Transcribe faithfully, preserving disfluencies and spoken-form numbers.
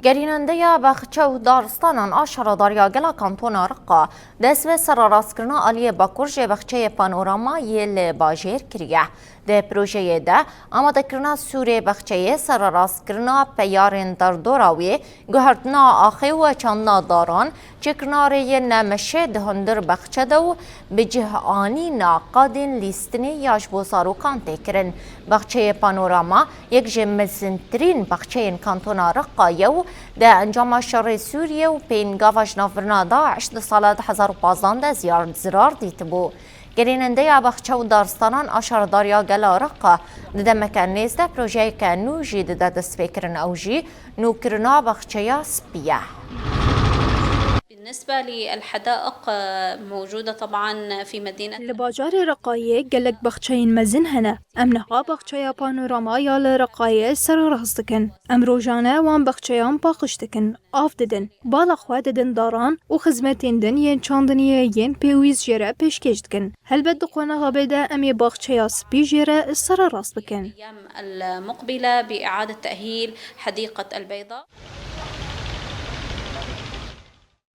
Gerînendeya baxçe û daristanan a Şaredariya Gel a Kantona Riqa dest bi sererastkirina aliyê bakur ji baxçeyê Panorama yê li bajêr kiriye. Di projeyê de amadekirina sûrê baxçeyê, sererastkirina peyarên derdora wê, guhertina axê û çandina daran, çêkirina rêyên nemeşê di hundir baxçe de û bi cih anîna qadên lîstinê ya ji bo zarokan tê kirin. Baxçeyê Panorama yek ji mezintirîn baxçeyên kantona Riqa ye û di encama şerê Sûriye û pêngava jinavbirina DAIŞ di sala du hezar û pazdan de ziyar-, zirar dîtibû. Gerînendeya baxçe û daristanan a Şaredariya Gel a Riqa di demeke nêz de projeyeke nû jî dide destpêkirin, ew jî nûkirina baxçeya spî ye. بالنسبة للحدائق، آه، موجودة طبعًا في مدينة Li bajarê Riqayê gelek baxçeyên mezin hene. Em niha baxçeya Panorama ya li Riqayê sererast dikin. Em rojane wan baxçeyan paqij dikin, av didin, bala xwe didin daran û xizmetên din yên çandiniyê yên pêwîst jê re pêşkêş dikin. Helbet di qonaxa bê de em ê baxçeya spî jê re sererast bikin. الأيام المقبلة بإعادة تأهيل حديقة البيضاء.